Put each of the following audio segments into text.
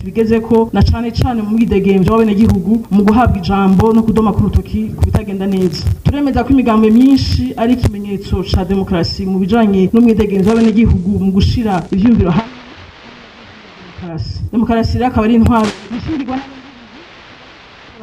Bigeze ko na cane cane mu mwidegemvyo w'abenegihugu mu guhabwa ijambo no kudoma ku rutoki ku bitagenda neza. Turemeza ko imigambo myinshi ari ikimenyetso ca demokarasi mu bijanye n'umwidegemvyo w'abenegihugu mu gushira ivyiyumviro hamwe. Demokarasi rero akaba ari intwaro ishingirwa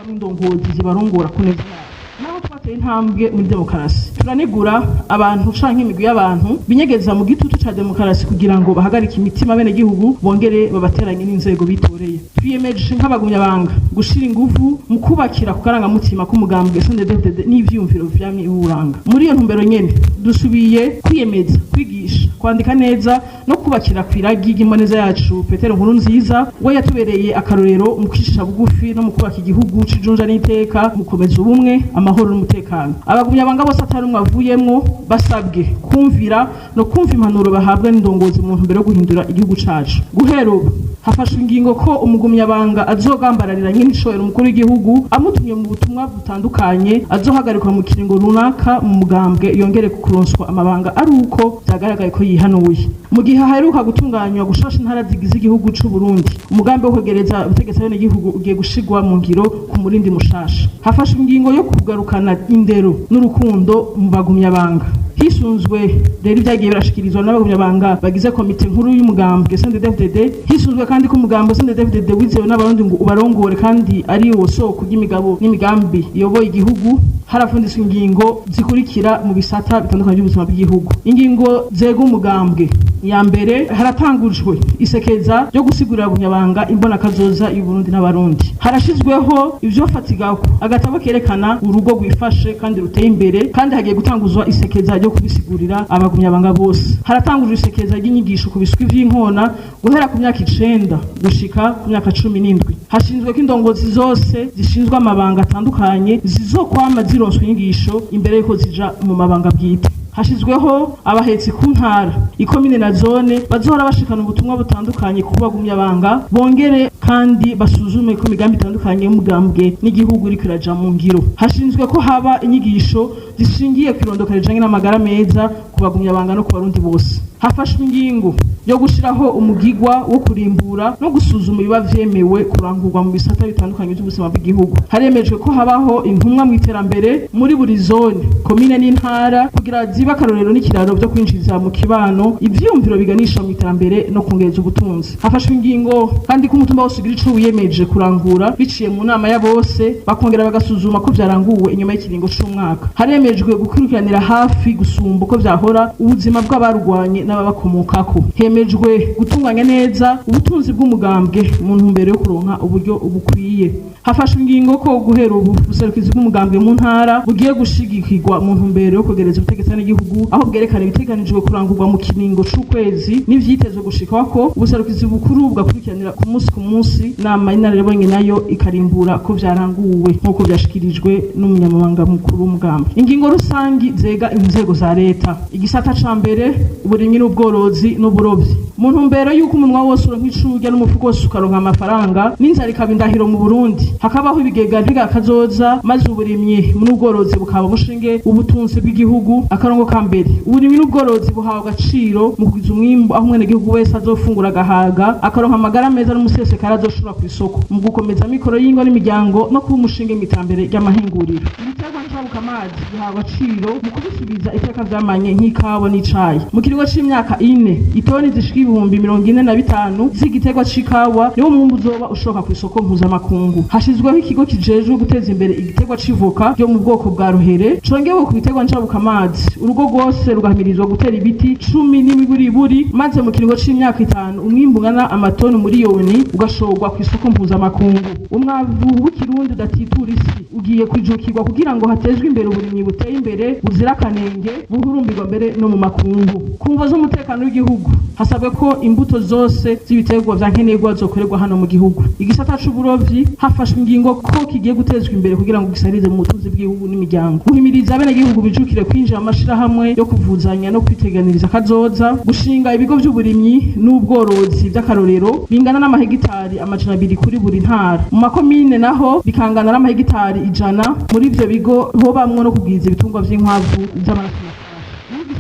n'indongozi zibarongora ku neza yabo. Naho twateye intambwe muri demokarasi, turanegura abantu canke imigwi y'abantu binyegeza mu gitutu ca demokarasi kugira ngo bahagarike imitima abenegihugu, bongere babateranye n'inzego bitoreye. Twiyemeje nk'abagumyabanga gushira inguvu mu kubakira ku karangamutima k'umugambwe CNDD-FDD n'ivyiyumviro vyamye biwuranga. Muri iyo ntumbero nyene, dusubiye kwiyemeza kwigisha kwandika neza no kubakira kw'iragi ry'imboneza yacu Petero Nkurunziza, we yatubereye akarorero mu kwicisha bugufi no mu kubaka igihugu c'ijunja n'iteka, mu gukomeza ubumwe, amahoro n'umutekano. Abagumyabanga bose atari umwe avuyemwo basabwe kumvira no kumva impanuro bahabwa n'indongozi mu ntumbero yo guhindura igihugu cacu. Guhera ubu, hafashwe ingingo ko umugumyabanga azogambararira nyene umukuru w'igihugu amutumye mu butumwa butandukanye azohagarikwa mu kiringo runaka mu mugambwe, yongere kuronswa amabanga ari uko vyagaragaye ko yihanuye. Mu gihe haheruka gutunganywa gushasha intara zigize igihugu c'u Burundi, umugambi wo kwegereza ubutegetsi abenegihugu ugiye gushigwa mu ngiro ku murindi mushasha. Hafashwe ingingo yo kugarukana indero n'urukundo mu bagumyabanga. Hisunzwe rero ibyagiye birashikirizwa n'abagumyabanga bagize komite nkuru y'umugambwe CNDD-FDD, hisunzwe kandi ko umugambwe CNDD-FDD wizewe n'Abarundi ngo ubarongore kandi ari wo soko ry'imigabo n'imigambi iyoboye igihugu, harafunditswe ingingo zikurikira mu bisata bitandukanye by'ubuzima bw'igihugu. Ingingo zega umugambwe: ya mbere, haratangujwe isekeza ryo gusigurira abagumyabanga imbonakazoza y'Uburundi n'Abarundi. Harashizweho ivyofatigako agatabo kerekana urugo rwifashe kandi ruteye imbere, kandi hagiye gutanguzwa isekeza ryo kubisigurira abagumyabanga bose. Haratangujwe isekeza ry'inyigisho ku biswi vy'inkona guhera ku myaka 9 gushika ku myaka 17. Hashinzwe ko indongozi zose zishinzwe amabanga atandukanye zizokwama zironswa inyigisho imbere yuko zija mu mabanga bwite. Hashizweho abahetsi ku ntara, ikomine na zone bazohora bashikana ubutumwa butandukanye ku bagumyabanga, bongere kandi basuzume ko imigambi itandukanye y'umugambwe n'igihugu iriko iraja mu ngiro. Hashinzwe ko haba inyigisho zishingiye ku irondoka rijanye n'amagara meza ku bagumyabanga no ku Barundi bose. Hafashwe ingingo yo gushiraho umugigwa wo kurimbura no gusuzuma ibiba vyemewe kurangurwa mu bisata bitandukanye by'ubuzima bw'igihugu. Haremejwe ko habaho intumwa mu iterambere muri buri zone, komine n'intara kugira zibe akarorero n'ikiraro vyo kwinjiza mu kibano ivyiyumviro biganisha mu iterambere no kongereza ubutunzi. Hafashwe ingingo kandi ko umutumba wose ugira ico wiyemeje kurangura biciye mu nama ya bose, bakongera bagasuzuma ko vyaranguwe inyuma y'ikiringo c'umwaka. Haremejwe gukurikiranira hafi gusumba uko vyahora ubuzima bw'abarwanye n'ababakomokako. Hemejwe gutunganya neza ubutunzi bw'umugambwe mu ntumbero yo kuronka uburyo bukwiye. Hafashwe ingingo ko guhera ubu ubuserukizi bw'umugambwe mu ntara bugiye gushigikirwa mu ntumbero yo kwegereza ubutegetsi n'igihugu, aho bwerekana ibiteganijwe kurangurwa mu kiringo c'ukwezi n'ivyitezwe gushikako. Ubuserukizi bukuru bugakurikiranira ku munsi ku munsi, nama y'inararibonye nayo ikarimbura ko vyaranguwe nk'uko vyashikirijwe n'umunyamabanga mukuru w'umugambwe. Ingingo rusangi zega inzego za leta. Igisata ca mbere, uburimyi n'ubworozi n'uburovyi. Mu ntumbero y'uko umunwa wose uronka ico urya n'umufuko wose ukaronka amafaranga, n'inzara ikaba indahiro mu Burundi, hakabaho ibigega ntegakazoza, maze uburimyi n'ubworozi bukaba umushinge w'ubutunzi bw'igihugu. Akarongo ka mbere, uburimyi n'ubworozi buhawe agaciro mu kugwiza umwimbu, aho umwenegihugu wese azofungura agahaga, akaronka amagara meza n'umusesekara azoshora ku isoko, mu gukomeza amikoro y'ingo n'imiryango no kuba umushinge mw'iterambere ry'amahinguriro. Ibiterwa njabukamazi bihawe agaciro mu kubisubiza iteka vyamanye nk'ikawa n'icayi. Mu kiringo c'imyaka 4, itoni zishika 45,000 z'igiterwa c'ikawa niwo mwimbu uzoba ushoka ku isoko mpuzamakungu. Hashizweho ikigo kijejwe guteza imbere igiterwa c'ivoka ryo mu bwoko bwa ruhere. Congewe ku biterwa njabukamazi, urugo rwose rugahimirizwa gutera ibiti 10 n'imiburiburi, maze mu kiringo c'imyaka 5 umwimbu ungana amatoni 1 miliyoni ugashorwa ku isoko mpuzamakungu. Umwavu w'ikirundi udatitura isi ugiye kwijukirwa kugira ngo hatezwe imbere uburimyi buteye imbere, buzira akanenge, buhurumbirwa mbere no mu makungu. Ku mvo z'umutekano w'igihugu, hasabwe ko imbuto zose z'ibiterwa vya nkenerwa zokorerwa hano mu gihugu. Igisata c'uburovyi, hafashwe ingingo ko kigiye gutezwa imbere kugira ngo gisahirize mu butunzi bw'igihugu n'imiryango. Guhimiriza abenegihugu bijukire kwinjira mu mashirahamwe yo kuvuzanya no kwiteganiriza kazoza. Gushinga ibigo vy'uburimyi n'ubworozi vy'akarorero bingana n'amahegitari 200 kuri buri ntara, mu makomine naho bikangana n'amahegitari 100. Muri ivyo bigo hobamwo no kugwiza ibitungwa vy'inkwavu z'amaraso mashasha.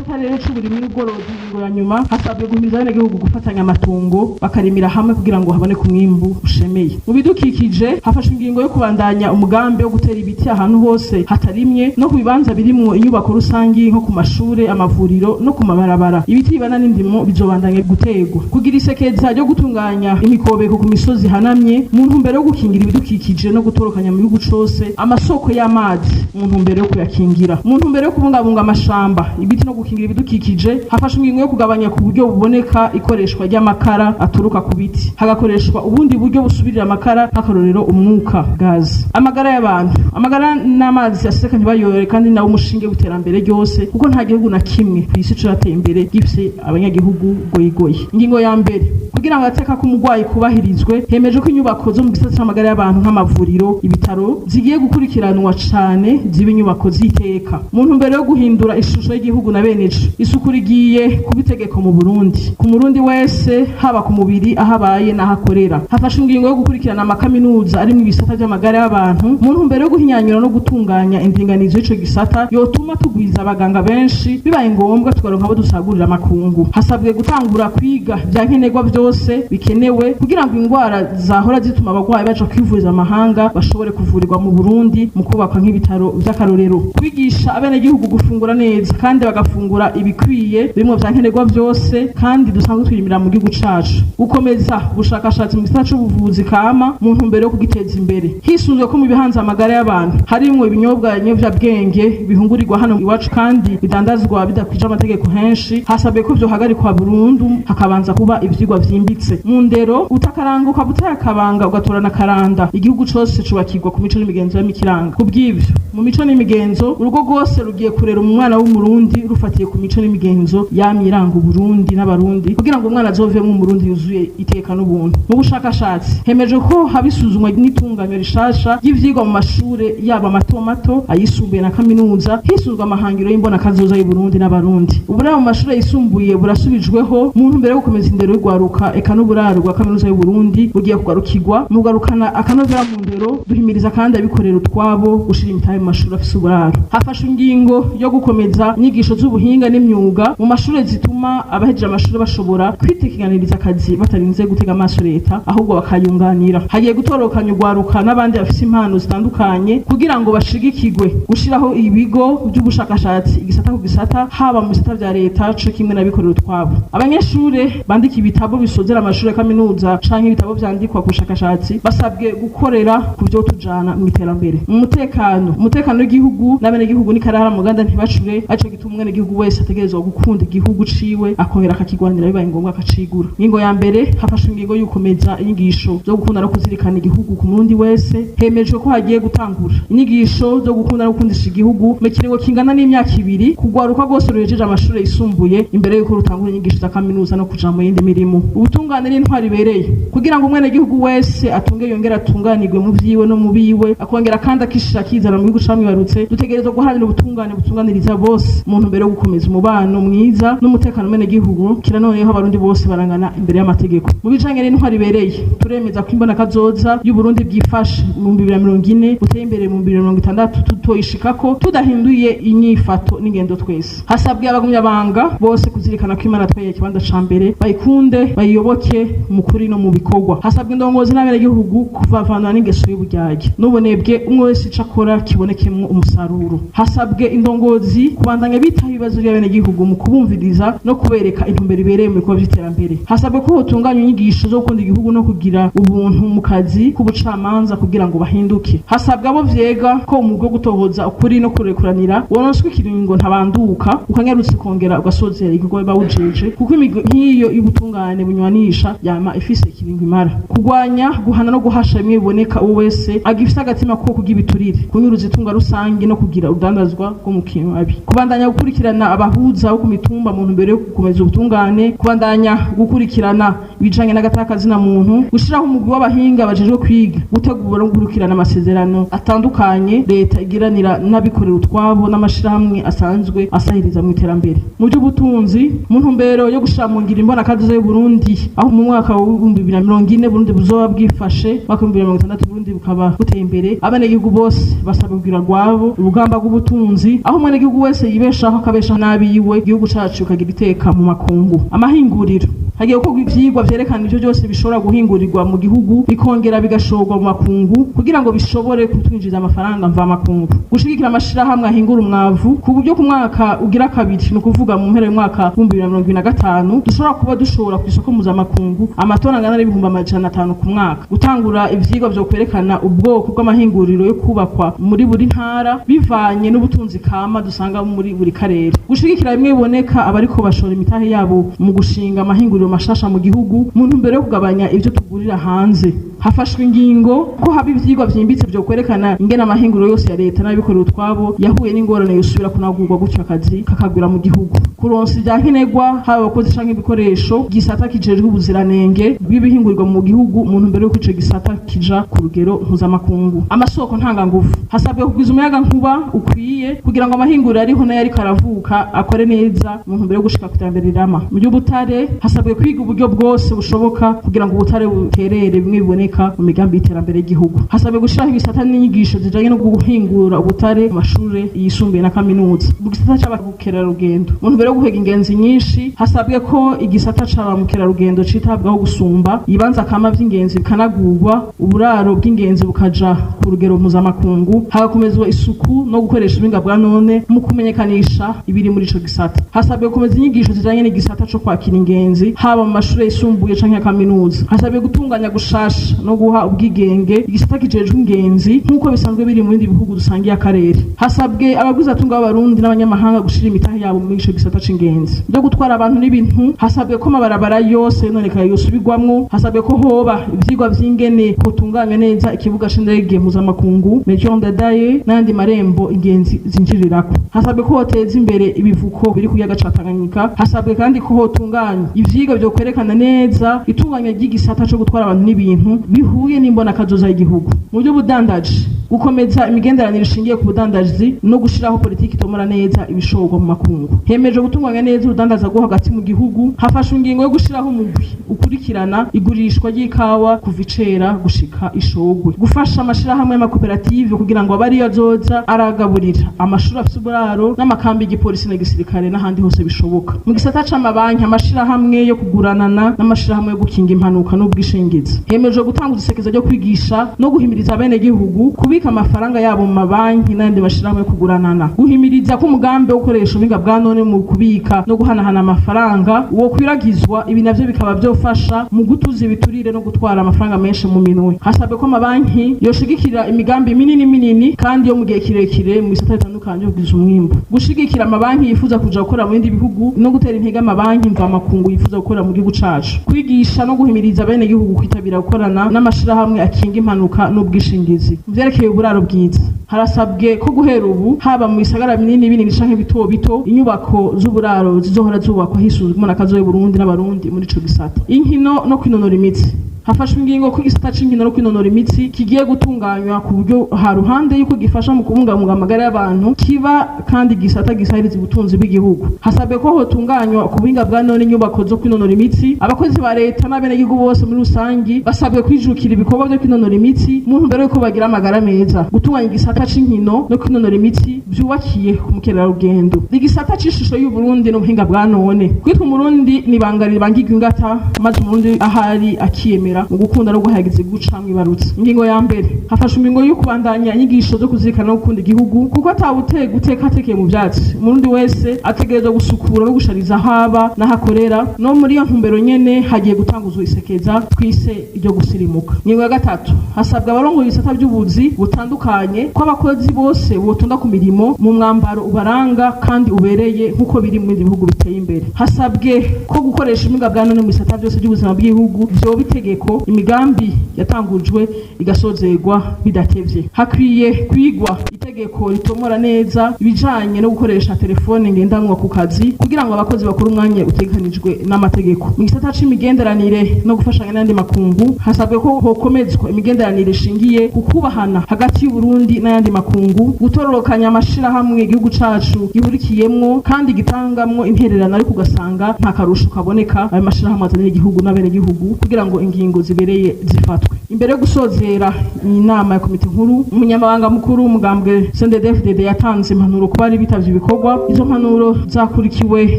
gisata rero c'uburimyi n'ubworozi, ingingo ya nyuma, hasabwe guhimiriza abenegihugu gufatanya amatungo bakarimira hamwe kugira ngo haboneke umwimbu ushemeye. Mu bidukikije, hafashwe ingingo yo kubandanya umugambi wo gutera ibiti ahantu hose hatarimye no ku bibanza birimwo inyubako rusangi nko ku mashure, amavuriro no ku mabarabara. Ibiti bibana n'indimo bizobandanya guterwa. Kugira isekeza ryo gutunganya imikobeko ku misozi ihanamye mu ntumbero yo gukingira ibidukikije no gutorokanya mu gihugu cose amasoko y'amazi mu ntumbero yo kuyakingira. Mu ntumbero yo kubungabunga amashamba, ibiti no gukingira ibidukikije, hafashwe ingingo yo kugabanya ku buryo buboneka ikoreshwa ry'amakara aturuka ku biti, hagakoreshwa ubundi buryo busubirira amakara, nk'akarorero umwuka, gaz. Amagara y'abantu: amagara n'amazi aseseka ntibayore, kandi nawo umushinge w'iterambere ryose, kuko nta gihugu na kimwe ku isi cateye imbere gifise abanyagihugu goyigoye. Ingingo ya mbere: kugira ngo agateka k'umurwayi kubahirizwe, hemejwe ko inyubako zo mu gisata c'amagara y'abantu nk'amavuriro, ibitaro zigiye gukurikiranwa cane, ziba inyubako z'iteka. Mu ntumbero yo guhindura ishusho y'igihugu na beneco, isuku rigiye kuba itegeko mu Burundi, ku Murundi wese, haba ku mubiri, aho abaye n'aho akorera. Hafashwe ingingo yo gukurikirana amakaminuza arimwo ibisata vy'amagara y'abantu mu ntumbero yo guhinyanyura no gutunganya indinganizo y'ico gisata yotuma tugwiza abaganga benshi, bibaye ngombwa tukaronka abo dusagurira amakungu. Hasabwe gutangura kwiga vya nkenerwa vyose bikenewe kugira ngo ingwara zahora zituma abagwayi baja kwivuriza amahanga bashobore kuvurirwa mu Burundi, mu kubakwa nk'ibitaro vy'akarorero. Kwigisha abenegihugu gufungura neza kandi bagafungura ibikwiye birimwo vya nkenerwa vyose kandi dusanzwe twirimira mu gihugu cacu. Gukomeza ubushakashatsi mu gisata c'ubuvuzi kama mu ntumbero yo kugiteza imbere, hisunzwe ko mu bihanze amagara y'abantu harimwo ibinyobwa nyovyabwenge bihungurirwa hano iwacu kandi bidandazwa bidakwije amategeko henshi. Hasabwe ko vyohagarikwa burundu, hakabanza kuba ivyigwa vyimbitse. Mu ndero, utakaranguka butaye akabanga ugatorana akaranda. Igihugu cose cubakirwa ku mico n'imigenzo y'amikiranga. Kubw'ivyo, mu mico n'imigenzo, urugo rwose rugiye kurera umwana w'Umurundi rufatiye ku mico n'imigenzo yamye iranga Uburundi n'Abarundi, kugira ngo umwana azovemwo Umurundi yuzuye iteka n'ubuntu. Mu bushakashatsi, hemejwe ko haba isuzumwa n'itunganywa rishasha ry'ivyigwa mu mashure, yaba mato mato, ayisumbuye na kaminuza, hisunzwe amahangiro y'imbonakazoza y'Uburundi n'Abarundi. Uburaro mu mashure yisumbuye burasubijweho mu ntumbero yo gukomeza indero y'urwaruka, eka n'uburaro bwa kaminuza y'Uburundi bugiye kugarukirwa mu kugarukana akanovera mu ndero. Duhimiriza kandi abikorera utwabo gushira imitahe mu mashuri afise uburaro. Hafashwe ingingo yo gukomeza inyigisho z'ubuhinga n'imyuga mu mashure zituma abahejeje amashuri bashobora kwiteganiriza akazi batarinze gutega amaso leta, ahubwo bakayunganira. Hagiye gutorokanya urwaruka n'abandi bafise impano zitandukanye kugira ngo bashigikirwe, gushiraho ibigo by'ubushakashatsi igisata ku gisata, haba mu bisata vya leta co kimwe n'abikorera utwabo. Abanyeshure bandika ibitabo bisozera amashuri ya kaminuza canke ibitabo vyandikwa ku bushakashatsi basabwe gukorera ku vyo tujana mu iterambere. Mu mutekano: umutekano w'igihugu n'abenegihugu ni karahara mu Ruganda ntibacure, arico gituma umwenegihugu wese ategerezwa gukunda igihugu ciwe, akongera akakigwanira, bibaye ngombwa akacigura. Ingingo ya mbere: hafashwe ingingo y'ugukomeza inyigisho zo gukunda no kuzirikana igihugu ku Murundi wese. Hemejwe ko hagiye gutangura inyigisho zo gukunda no gukundisha igihugu mu kiringo kingana n'imyaka 2 kugwaruka rwose ruhejeje amashuri yisumbuye, imbere y'uko rutangura inyigisho za kaminuza no kuja mu yindi mirimo. Ubutungane n'intwari ibereye: kugira ngo umwenegihugu wese atunge yongere atunganirwe mu vyiwe no mu biwe, akongera kandi akishira akizana mu gihugu camwibarutse, dutegerezwa guharanira ubutungane butunganiriza bose mu ntumbero yo gukomeza umubano mwiza n'umutekano umwenegihugu. Kira noneho Abarundi bose barangana imbere y'amategeko. Mu bijanye n'intwari ibereye, turemeza ko imbona kazoza y'Uburundi bwifashe mu 2040, buteye imbere mu 2060, tutoyishikako tudahinduye inyifato n'ingendo twese. Hasabwe abagumyabanga bose kuzirikana ko Imana tweye ikibanza ca mbere, bayikunde, bayiyoboke mu kuri no mu bikorwa. Hasabwe indongozi n'abenegihugu kuvavanura n'ingeso y'uburyarya n'ubunebwe, umwe wese ico akora kibonekemwo umusaruro. Hasabwe indongozi kubandanya bitaho ibibazo by'abenegihugu mu kubumviriza no kubereka intumbero ibereye mu bikorwa vy'iterambere. Hasabwe ko hotunganywa inyigisho zo gukunda igihugu no kugira ubuntu mu kazi k'ubucamanza kugira ngo bahinduke. Hasabwe abo vyega ko umugwi wo gutohoza ukuri no kurekuranira woronswa ikiringo ntabanduka, ukanyarutse, ukongera ugasozera igikorwa bawujeje, kuko imigwi nk'iyo y'ubutungane bunywanisha yama ifise ikiringo imara. Kurwanya, guhana no guhasha bimwe biboneka uwo wese agifise agatima ko kurya ibiturire, kunyuruza itunga rusange no kugira urudandazwa rwo mu kimabi. Kubandanya gukurikirana abahuza bo ku mitumba mu ntumbero yo gukomeza ubutungane. Kubandanya gukurikirana ibijanye n'agataka muntu. Gushiraho umugwi w'abahinga bajejwe kwiga, gutegura no gukurikirana amasezerano atandukanye leta igiranira n'abikorera utwabo n'amashirahamwe asanzwe asahiriza mu iterambere. Mu by'ubutunzi, mu ntumbero yo gushira mu ngiro imbonakazoza y'Uburundi, aho mu mwaka wa 2040 Burundi buzoba bwifashe, mwaka wa 2060 Burundi bukaba buteye imbere, abenegihugu bose basabwe kugira kugira rwabo, urugamba rw'ubutunzi aho umwenegihugu wese yibeshaho akabeshaho n'abiwe, igihugu cacu kagira iteka mu makungu. Amahinguriro: hagiye gukorwa ivyigwa vyerekana ivyo byose bishobora guhingurirwa mu gihugu bikongera bigashorwa mu makungu kugira ngo bishobore kutwinjiza amafaranga mvamakungu. Gushigikira amashirahamwe ahingura umwavu ku buryo ku mwaka ugira kabiri, ni ukuvuga mu mpera y'umwaka w'2025, dushobora kuba dushora ku isoko mpuzamakungu amatoni angana n'500,000 ku mwaka. Gutangura ivyigwa vyo kwerekana ubwoko bw'amahinguriro yo kubakwa muri buri ntara bivanye n'ubutunzi kama dusanga muri buri karere. Gushigikira bimwe biboneka abariko bashora imitahe yabo mu gushinga amahinguriro mashasha mu gihugu mu ntumbero yo kugabanya ivyo tugurira hanze. Hafashwe ingingo ko haba ivyigwa vyimbitse vyo kwerekana ingene amahinguriro yose ya leta n'abikorera utwabo yahuye n'ingorane yosubira kunagurwa, gutyo akazi kakagwira mu gihugu. Kuronsa ivya nkenerwa, haba abakozi canke ibikoresho, gisata kijejwe ubuziranenge bw'ibihingurirwa mu gihugu mu ntumbero y'uko ico gisata kija ku rugero mpuzamakungu. Amasoko ntanganguvu: hasabwe kugwiza umuyaga nkuba ukwiye kugira ngo amahinguriro ariho nayo ariko aravuka akore neza mu ntumbero yo gushika ku iterambere rirama. Mu by'ubutare, hasabwe kwiga uburyo bwose bushoboka kugira ngo ubutare buterere bimwe biboneka mu migambi y'iterambere ry'igihugu. Hasabwe gushiraho ibisata n'inyigisho zijanye no guhingura ubutare mu mashure yisumbuye na kaminuza. Mu gisata c'abamukerarugendo, mu ntumbero yo guhega ingenzi nyinshi, hasabwe ko igisata c'abamukerarugendo citabwaho gusumba, ibibanza kama vy'ingenzi bikanagurwa, uburaro bw'ingenzi bukaja ku rugero mpuzamakungu, hagakomezwa isuku no gukoresha ubuhinga bwa none mu kumenyekanisha ibiri muri ico gisata. Hasabwe gukomeza inyigisho zijanye n'igisata co kwakira ingenzi, haba mu mashure yisumbuye canke ya kaminuza. Hasabwe gutunganya gushasha no guha ubwigenge igisata kijejwe ingenzi nk'uko bisanzwe biri mu bindi bihugu dusangiye akarere. Hasabwe abagwizatunga b'Abarundi n'abanyamahanga gushira imitahe yabo muri ico gisata c'ingenzi. Byo gutwara abantu n'ibintu, hasabwe ko amabarabara yose yononekaye yosubirwamwo. Hasabwe ko hoba ivyigwa vy'ingene hotunganywa neza ikibuga c'indege mpuzamakungu Melchior Ndadaye n'ayandi marembo ingenzi zinjirirako. Hasabwe ko hoteza imbere ibivuko biri ku kiyaga ca Tanganyika. Hasabwe kandi ko hotunganywa ivyigwa vyo kwerekana neza itunganywa ry'igisata co gutwara abantu n'ibintu bihuye n'imbonakazoza y'igihugu. Mu by'ubudandaji, gukomeza imigenderanire ishingiye ku budandaji no gushiraho politiki itomora neza ibishorwa mu makungu. Hemejwe gutunganya neza urudandaza rwo hagati mu gihugu. Hafashwe ingingo yo gushiraho umugwi ukurikirana igurishwa ry'ikawa kuva icera gushika ishogwe. Gufasha amashirahamwe y'amakoperative kugira ngo abe ariyo azoza aragaburira amashuri afise uburaro n'amakambi y'igipolisi na gisirikare n'ahandi hose bishoboka. Mu gisata c'amabanki, amashirahamwe yo kuguranana n'amashirahamwe yo gukinga impanuka n'ubwishingizi, hemejwe gutanga udusekeza ryo kwigisha no guhimiriza abenegihugu kubika amafaranga yabo mu mabanki n'ayandi mashirahamwe yo kuguranana. Guhimiriza ko umugambi wo gukoresha ubuhinga bwa none mu kubika no guhanahana amafaranga wo kwiragizwa, ibi navyo bikaba vyofasha mu gutuza ibiturire no gutwara amafaranga menshi mu minwe. Hasabwe ko amabanki yoshigikira imigambi minini minini kandi yo mu gihe kirekire mu bisata bitandukanye byo kugwiza umwimbu. Gushigikira amabanki yifuza kuja gukora mu bindi bihugu no gutera intege amabanki mvamakungu yifuza gukora mu gihugu cacu. Kwigisha no guhimiriza abenegihugu kwitabira gukorana n'amashirahamwe akinga impanuka n'ubwishingizi. Mu vyerekeye uburaro bwiza, harasabwe ko guhera ubu, haba mu bisagara binini binini canke bito bito, inyubako z'uburaro zizohora zubakwa hisunzwe imbonakazoza y'Uburundi n'Abarundi muri ico gisata. Inkino no kwinonora imitsi: hafashwe ingingo ko igisata c'inkino no kwinonora imitsi kigiye gutunganywa ku buryo ha ruhande y'uko gifasha mu kubungabunga amagara y'abantu, kiba kandi igisata gisahiriza ubutunzi bw'igihugu. Hasabwe ko hotunganywa ku buhinga bwa none inyubako zo kwinonora imitsi. Abakozi ba leta n'abenegihugu bose muri rusangi basabwe kwijukira ibikorwa vyo kwinonora imitsi mu ntumbero y'uko bagira amagara meza. Gutunganya igisata c'inkino no kwinonora imitsi vyubakiye ku mukerarugendo. Igisata c'ishusho y'Uburundi n'ubuhinga bwa none: kwitwa Umurundi ni ibanga ribangirwa ingata, maze Umurundi ahari akiyemera mu gukunda no guhayagiza igihugu camwibarutse. Ingingo ya mbere: hafashwe ingingo yo kubandanya inyigisho zo kuzirikana no gukunda igihugu, kuko atawutega uteka atekeye mu vyatsi. Umurundi wese ategerezwa gusukura no gushariza aho aba n'aho akorera. No muri iyo ntumbero nyene hagiye gutanguzwa isekeza twise iryo gusirimuka. Ingingo ya gatatu: hasabwa abarongoye ibisata by'ubuzi butandukanye ko abakozi bose botonda ku mirimo mu mwambaro ubaranga kandi ubereye nk'uko biri mu bindi bihugu biteye imbere. Hasabwe ko gukoresha ubuhinga bwa none mu bisata byose by'ubuzima bw'igihugu vyoba itegeko, imigambi yatangujwe igasozerwa bidatevye. Hakwiye kwigwa itegeko ritomora neza ibijanye no gukoresha telefone ngendanwa ku kazi kugira ngo abakozi bakore umwanya utegekanijwe n'amategeko. Mu gisata c'imigenderanire no gufashanya n'ayandi makungu, hasabwe ko hokomezwa imigenderanire ishingiye ku kubahana hagati y'Uburundi n'ayandi makungu. Gutororokanya amashirahamwe igihugu cacu gihurikiyemwo kandi gitangamwo intererano, ariko ugasanga nta karusho kaboneka ayo mashirahamwe azanira igihugu n'abenegihugu, kugira ngo ingingo zibereye zifatwe. Imbere yo gusozera iyi nama ya komite nkuru, umunyamabanga mukuru w'umugambwe y'umugambwe CNDD-FDD yatanze impanuro ku bari bitavye ibikorwa. Izo mpanuro zakurikiwe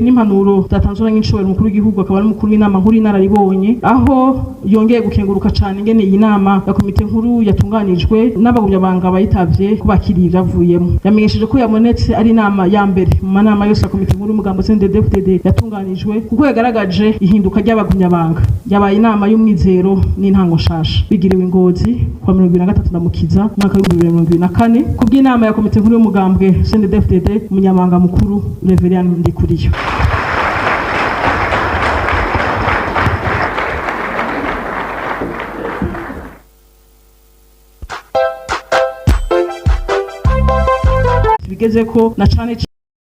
n'impanuro zatanzwe na nyinshobero umukuru w'igihugu akaba n'umukuru w'inama nkuru y'inararibonye, aho yongeye gukenguruka cane ingene iyi nama ya komite nkuru yatunganijwe n'abagumyabanga bayitavye kubakiriye ivyavuyemo. Yamenyesheje ko yabonetse ari inama ya mbere mu manama yose ya komite nkuru y'umugambwe CNDD-FDD yatunganijwe, kuko yagaragaje ihinduka ry'abagumyabanga. Yabaye inama y'umwizero n'intango nshasha. Bigiriwe Ingozi kuwa 23 Ndamukiza umwaka w'2024 kubw'inama ya komite nkuru y'umugambwe CNDD-FDD, umunyamabanga mukuru Reverien Ndikuriyo. Bigeze ko na cane.